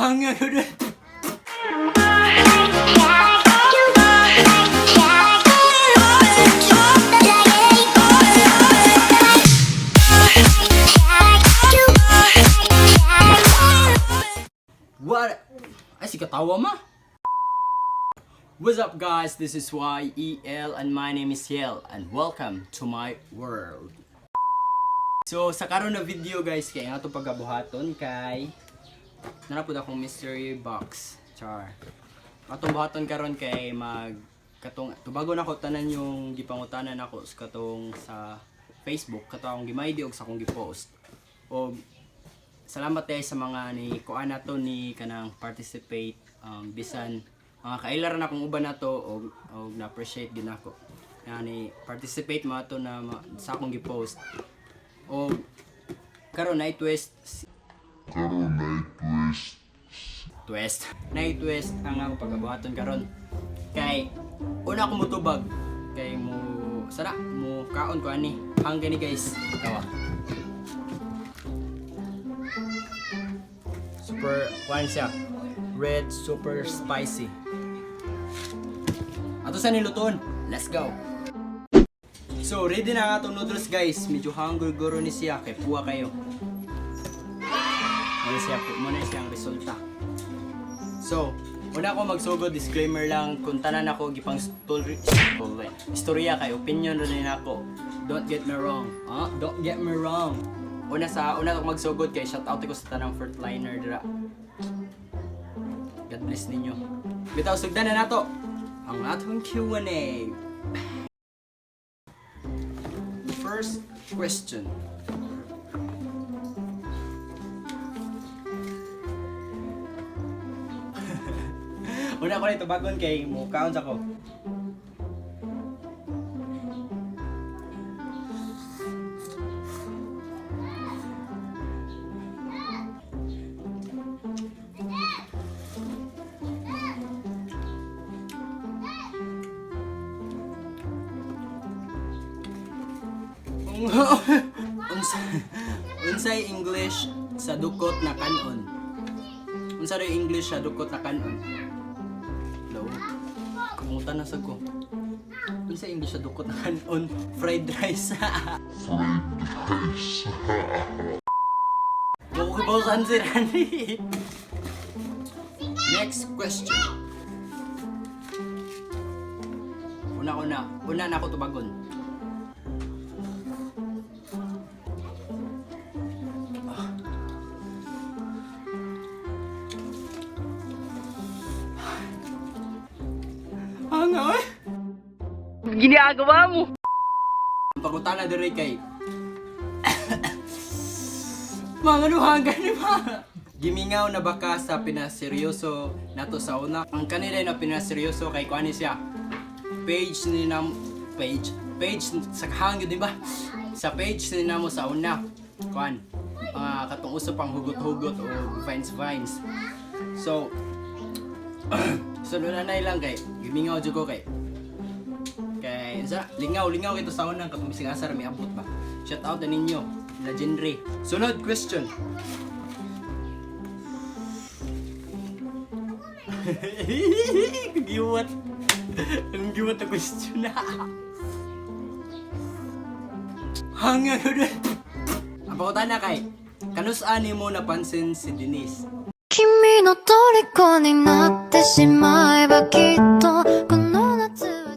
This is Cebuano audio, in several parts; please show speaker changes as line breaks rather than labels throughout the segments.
Hanga ko dun. What? Ay, si katawa ma. What's up, guys? This is YEL and my name is Yel and welcome to my world. So sa karon na video, guys, kay ang atong pagabuhaton kay naa pod akong mystery box. Char. Atong buhaton karon kay mag katong tubagon ako tanan yung gipangutanan nako sa katong sa Facebook, kato akong gimaydi og sa akong gipost. Og salamat kay sa mga ni kuan nato ni kanang participate, bisan mga kaila ra na akong uban nato og na-appreciate gid nako na ni participate mga to na sa akong gipost. Og karon na twist
Karon na twist.
Twist na twist ang akong pagabuhaton karon kay una ko mutubag kay mo sara mo kaon ko ani hanggang ni, guys. Tawa, super kuan siya, red, super spicy. Ato sa nilutuon, let's go. So ready na ang atong noodles, guys. Medyo hungry guro ni siya kay puwa kayo. Muna siya po, muna siya ang resulta. So, una ko magsugod, disclaimer lang, kung tanan ako gipang story, story, istorya kay opinion rin ako. Don't get me wrong. Ah, don't get me wrong. Una sa una ko magsugod kay shout out ko sa tanang frontliner dira. God bless ninyo. Bitaw, sugdan na nato ang atong Q&A. First question. Una ko na ito bagon kay mo kaon sa ko. Unsay English sa dukot na kanon? Unsa daw English sa dukot na kanon? Hello? Kumutan na sa ko. Unsa English sa dukot na kanon? Fried rice.
Fried rice.
Wa ko sa answer ani. Next question. Una ko na. Una na ako tubagon. Ah. Hanga oy.
Ginagawa mo?
Ang pangutana diri kay mga ano hanggan ni ba? Gimingaw na ba ka sa pinaseryoso nato sa una? Ang kanila na pinaseryoso kay kuan ni siya. Page ni nam page page sa hangyo di ba? Sa page ni namo sa una. Kuan. Mga katong uso pang hugot-hugot o vines vines. So so na na lang kay gimingaw jud ko kay sa lingaw lingaw kito sa unang katong bising asa ra may abot ba. Shout out na ninyo, legendary. Sunod question. Giwat. Ang giwat na question na. Hanga ko dun. Ang pangutana kay, kanus-an mo napansin si Denise?
君の虜になってしまえばきっとこの夏は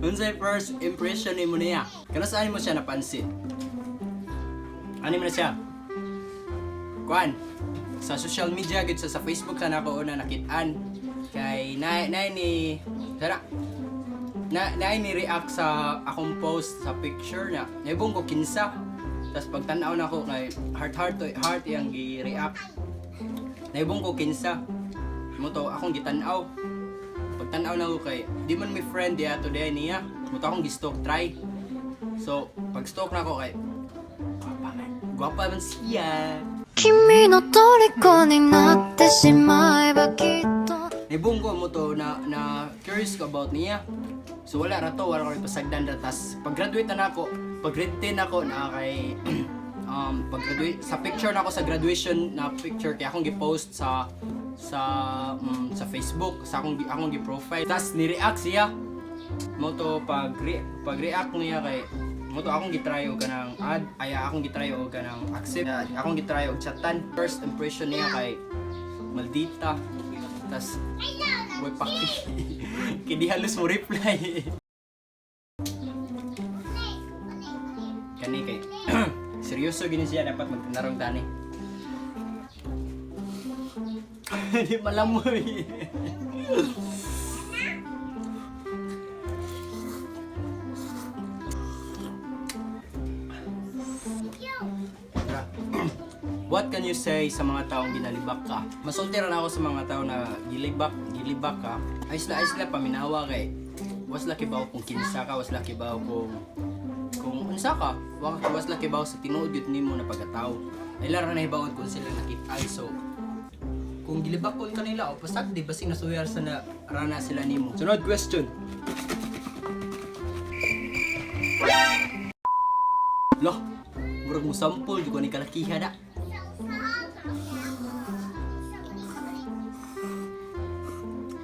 Unsay first impression nimo niya? Kanus-an mo siya napansin? Ano mo na siya? Kuan, sa social media gid sa Facebook sa nako una nakit-an kay na ni tara na ni react sa akong post sa picture na naibong ko kinsa. Tas pagtan-aw nako kay heart heart to heart iyang gi-react, naibong ko kinsa mo to. Akong gitan-aw, pagtan-aw nako kay di man mi friend diya to diya niya mo to. Akong gi-stalk try. So pag stalk nako kay gwapa man, gwapa man siya.
君の虜になってしまえばきっと
Nibong ko mo to na curious ko about niya. So wala ra to, wala ko pasagdan ra. Tas pag graduate na nako, pag grade 10 ako na kay pag graduate sa picture nako sa graduation na picture kay akong gi-post sa sa Facebook sa akong gi-profile. Tas ni-react siya. Mo to pag react niya kay mo to akong gitry og kanang add ay akong gitry og kanang accept, akong gitry og chatan. First impression niya kay maldita. Tas boy paki kay di halos mo reply. Kani kay seryoso gini siya, dapat magtinarong tani. Di malamoy. Tara. What can you say sa mga taong ginalibak ka? Masulti ra na ako sa mga tao na gilibak ka. Ayos la paminawa kay was la kibaw kung kinsa ka, was la kibaw kung unsa ka, was la kibaw sa tinuod yun nimo na pagkatao. Ay lara na hibaon kung sila nakit-an. So kung gilibak kon kanila o pasag di basing nasuyar sa na rana sila nimo. Sunod question. Loh, murag mo sampol, di ko ni kalakihan na.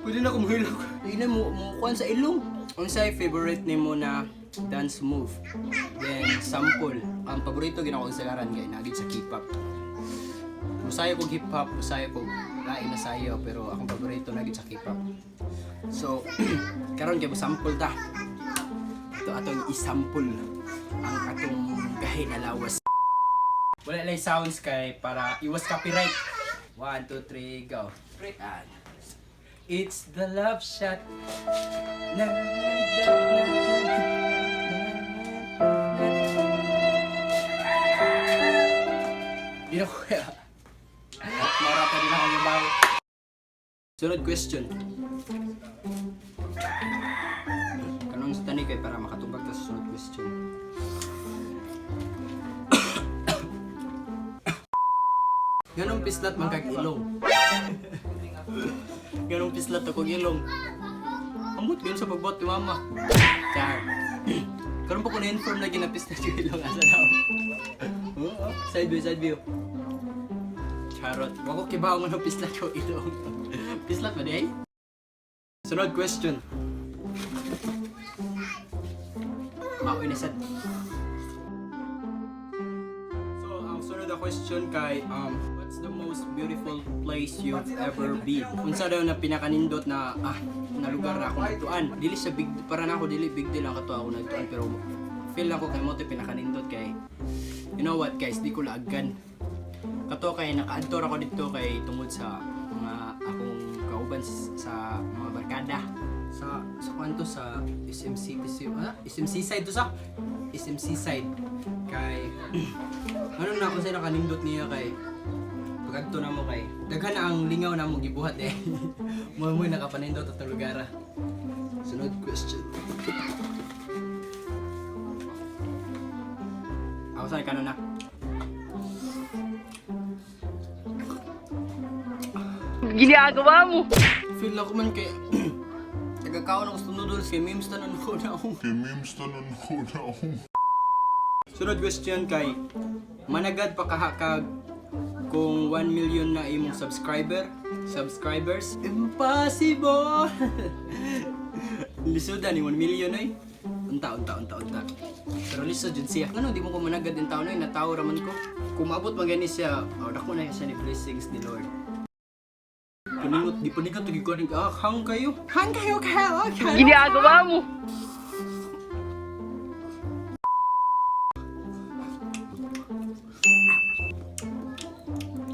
Pwede na kumuhilak. Hindi na mo, mo kuan sa ilong. Unsay favorite nimo na dance move? Then sample. Ang paborito ginako sa karan kay nagid sa K-pop. Musayo kog hip hop, musayo kog lain na sayo, pero akong paborito nagid sa K-pop. So, karon kay mo sample ta. Ito atong isample ang atong gahi na lawas. Wala lang sounds kay para iwas copyright. 1, 2, 3, go. And it's the love shot. Na, na, na, na, na, na. Di na ko kaya. Marata din ako yung bago. Sunod question. Kanon sa tani kay para makatubag ta sa sunod question. Ganong pislat man kag ilong. Ganong pislat ako ilong. Amot yun sa pagbuhat ni mama. Char. Karon pa ko na-inform na ginapislat yung ilong asa na ako. Oo, side view, side view. Charot. Wako kibaw nga ng pislat ko ilong. Pislat ba di ay? Sunod question. Maoy na sad. So, ang sunod na question kay, what's the most beautiful place you've ever been? Unsa daw na pinakanindot na lugar na ako nagtuan? Dili siya big, para na ako dili big deal ang kato ako nagtuan, pero feel lang ko kay mo to pinakanindot kay you know what guys, di ko laagan. Kato kay nakaadtor ako dito kay tungod sa mga akong kauban sa mga barkada sa kwanto sa SM City, SM Seaside to, sa SM Seaside kay ano na ako sa nakanindot niya kay pagkadto na mo kay daghan na ang lingaw na mo gibuhat eh mo mo nakapanindot at lugar ah. Sunod question. Ako sa kano na.
Ginagawa mo!
Feel na ko man kay tagakaon ako sa noodles kay memes tanan ko na ako.
Kay memes tanan ko na ako.
Sunod question kay managad pa kahakag kung 1 million na imong subscribers. Impossible. Lisudan ni 1 million oy. Unta, unta, unta, unta. Pero lisod jud siya. Ngano di mo ko managad in taon oy, natawo ra man ko. Kung maabot man gani siya, oh, dako na siya ni blessings ni Lord. Paningot, di paningot, tugi ko rin, ah, hang kayo. Hang kayo, kayo, kayo.
Ginagawa mo!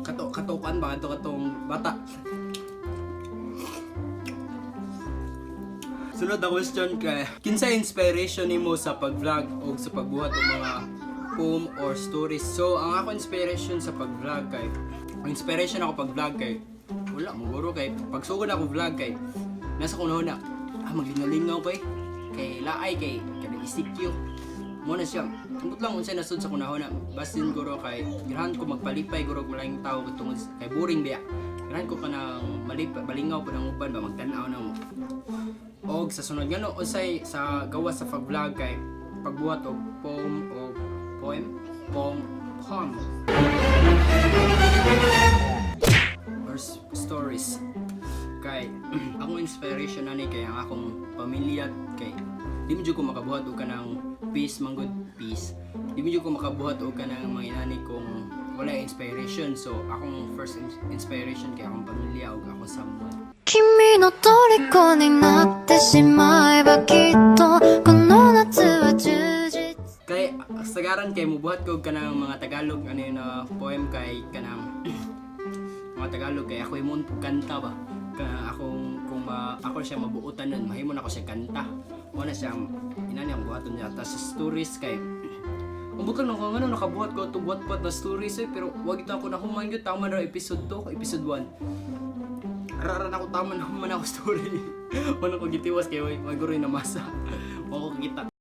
Kato, katokan ba? Kato, katong bata. Sunod na question kay kinsa inspiration nimo sa pag-vlog o sa pagbuhat og mga poem or stories? So, ang ako inspiration sa pag-vlog kay ang inspiration ako pag-vlog kay wala mo guro kay pagsugod ako vlog kay nasa kuno na maglingaw-lingaw kay kay laay kay kanang ECQ mo na siya. Ambot lang unsay nasud sa kunahon na basin guro kay ganahan ko magpalipay guro og malayong tao tungod kay boring biya. Ganahan ko kanang malipay balingaw pa ng uban ba magtan-aw na mo. Og sa sunod ngano unsay sa gawas sa pag-vlog kay pagbuhat og poem o poem poem poem or stories. Akong inspiration ani kay ang akong pamilya, kay di mo jud ko makabuhat og kanang peace manggod, peace. Di mo jud ko makabuhat og kanang mga inani kung wala inspiration. So akong first inspiration kay akong pamilya ug akong someone.
君の虜になってしまえばきっとこの夏は充実
Kay sagaran kay mubuhat ko og kanang mga Tagalog ano yun na poem, kay kanang mga Tagalog kay ako imong kanta ba ka akong kung ma, ako siya mabuotan nun, mahimo na ako siya kanta mo na siya inani ang buhaton niya. Tas sa stories, kay ang butang na kung ano nakabuhat ko to buhat na stories eh, pero wag ito ako nahuman gyud, tama na episode 2, episode 1, rara na ako, tama na human ako story, wala ko gitiwas kay way maguro na masa wako kita.